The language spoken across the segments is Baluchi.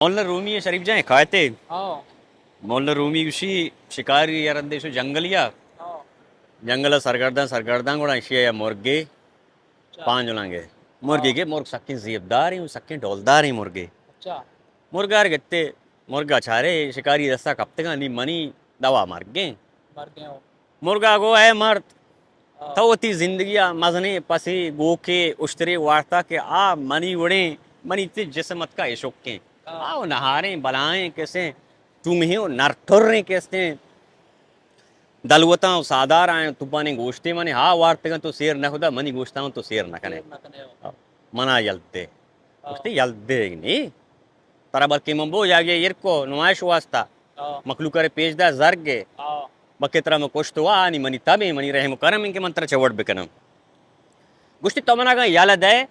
مولا رومی ءِ، شریف جان، حکایتے۔ ہاں۔ مولا رومی گوشی، شکاری یا رندے شو جنگلیا۔ ہاں۔ جنگل ءَ سرگرداں، سرگرداں گڑا ایشی ءَ یا مرگے اچھا۔ پانجلانگے۔ مرگے ہاں۔ کہ مرگ سکیں زیبداریں و سکیں ڈولداریں مرگے۔ اچھا۔ مرگار گتے، مرگا چارے شکاری دستا کپتگاں، نی منی دوا مرگیں۔ مرگیں ہو۔ مرگا گو، اے مرد، ہاں۔ تو وتی زندگی ءَ مزنیں پسے، گوکے، اشترے وارتا کہ آ منی وڑیں، منی تے جسم اتکا اشکیں۔ ہاں۔ آ و نہاریں، بلائیں کسیں، ٹومہیں و نرٹریں کسیں، دلوتاں و سادار آئیں، توپانیں گوشتے منی ہا وارتگاں تو سیر نہ کدا، منی گوشتاں تو سیر نہ کنے۔ سیر نہ کنے ہو۔ منا یل دے۔ ہاں۔ گوشتے یل دے نی۔ ترا بلکہ من بو جاگے ایر کو نمائش واسطہ۔ ہاں۔ مخلوق ءَ را پیش دار زرگے۔ ہاں۔ بلکہ ترا من کشت وا، نی منی تب ایں، منی رحم و کرم ایں کہ من ترا چہ وڑ بکناں۔ گوشتی، تو منا اگاں یلہ دئے،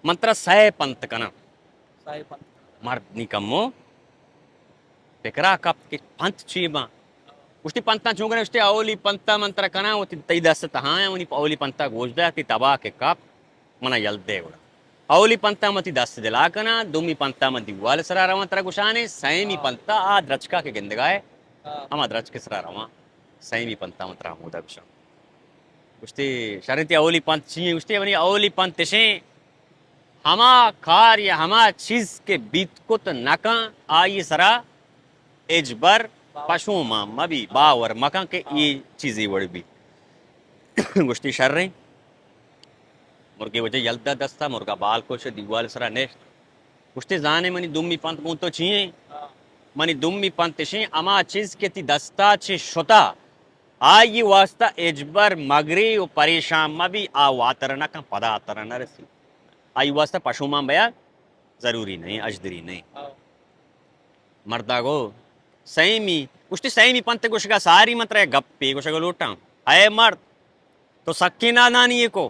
من ترا سئے پنت کناں۔ سئے پنت۔ مرد نی کمو پکرا کپت کہ پنت چی باں۔ گوشتی، پنتاں چون کنئے؟ گوشتی، اولی پنتا من ترا کناں، وتی تئی دست تہا ایں، منی اولی پنتا گوش دار، تئی تبا کہ کپت، منا یل دے گڑا۔ اولی پنتا من تئی دست دلا کناں، دومی پنتا من دیوال سرا رواں ترا گشانے، سیمی ہاں۔ پنتا آ درچکا کہ گندگائے، ہاں۔ ہما درچک سرا رواں، سیمی پنتا من ترا ہمودا گشاں۔ گوشتی، شریں، تئی اولی پنت چی ایں؟ گوشتی، منی اولی پنت اشیں، ہما کار یا ہما چیز کہ بیت کت نہ کن، آئی سرا ہچبر پشومان مبی، باور مکن کہ اے چیزے وڑ بی۔ گوشتی، شریں۔ مرگے وجہ یل دا دستا، مرگا بال کش، دیوال سرا نشت۔ گوشتی، زانے منی دومی پنت گوں تو چی ایں؟ منی دومی پنت اشیں، ہما چیز کہ تئی دستا چہ شتا، آئی واسطہ ہچبر مگرے و پریشان مبی، آ واتر نہ کن، پدا ترا نہ رسی۔ آئی واسطہ پشومان بیا ضروری نہیں، اجدری نہیں۔ ہاں۔ مردا گو، سیمی، گوشتی، سیمی پنت گوشگا ساری من ترا گپے گوشگا لوٹاں۔ اے مرد، تو سکیں نادانی کو۔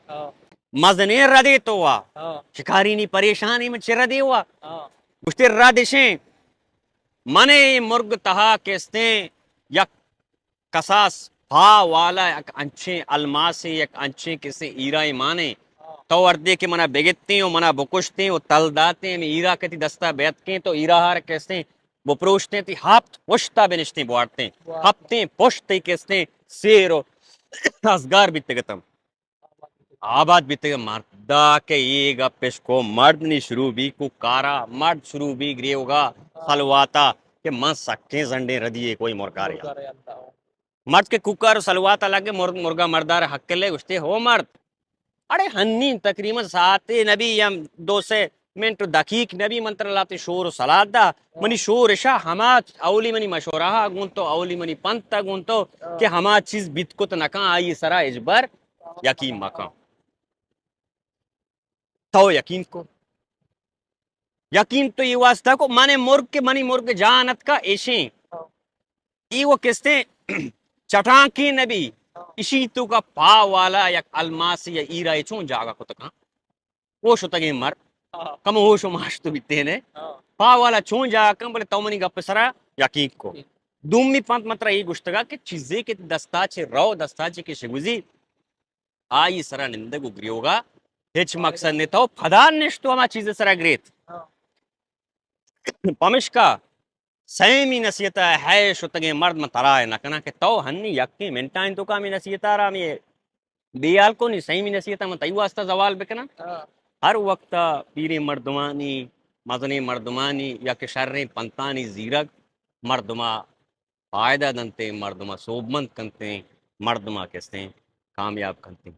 ہاں۔ مزنیں ردے تو وا۔ ہاں۔ شکاری نی پریشانی من چہ ردے وا۔ ہاں۔ گوشتی، رد اشیں، من اے مرگ تہا کستیں یک کساس پا والا یک انچیں الماسے، یک انچیں کسے ہیرائے مانے۔ تو وردے کہ منا بگتیں و منا بکشتیں و تل داتیں، ہمے ہیرا کہ تئی دستا بیتکیں، تو ہیرا ہار کستیں بپروشتیں، تئی ہپت پشتا بنشتیں بوارتیں۔ واہ۔ ہپتیں پشت تئی کستیں سیر و ازگار بیتگتم۔ آباد بیتگ۔ مردا کہ اے گپ اشکو، مرد نی شروع بی کوکارا، مرد شروع بی گریوگا، سلواتا کہ من سکیں زنڈیں ردی اے کوئی مرکارے۔ مرکارے انت۔ مرد کہ کوکار و سلواتا لگے، مرد، مرگا مردار حق لے، گوشتے، ہو مرد، اڑے ہنی تقریباً ساعتے نبی یا دو سے منٹ و دقیق نبی، من ترا لاتے شور و سلات دا۔ منی شور اشا ہما اولی منی مشورہ گون تو، اولی منی پنت گون تو کہ ہما چیز بیت کت نکن، آئی سرا اجبر یقین مکن۔ تو یقین کو۔ یقین تو اے واسطہ کو، من مرگ کہ منی مرگ جان اتکا ایشیں۔ اے و کستیں چٹانکیں نبی، اشی توکا پا والا یک الماس یا ہیرا چون جاگہ کتکاں۔ او شتگیں مرد، کم ہوش و ماش تو بیتینے۔ پا والا چون جاگہ کن، بلے تو منی گپ سرا یقین کو۔ دومی پنت مترا اے گشتگا کہ چیزے کہ دستا چے رو، دستا چے کہ شگوزی، آئی سرا نندگ و گریوگا ہچ مقصد نے۔ تو پدا نشتو ہما چیز سرا گریت۔ پمشکا سیمی نصیحت ہے، شتگیں مرد، من ترا نہ کناں کہ تو ہنی یکیں منٹانی توکا ہمے نصیحت ء را ہمے بے حال کو نی، سیمی نصیحت ء من تئی واسطہ زوال بکناں۔ ہر وقت پیریں مردمانی، مزنیں مردمانی یا کہ شریں پنتانی زیرگ مردما فائدہ دنتیں، مردما سوبمند کنتیں، مردما کستیں کامیاب کنتیں۔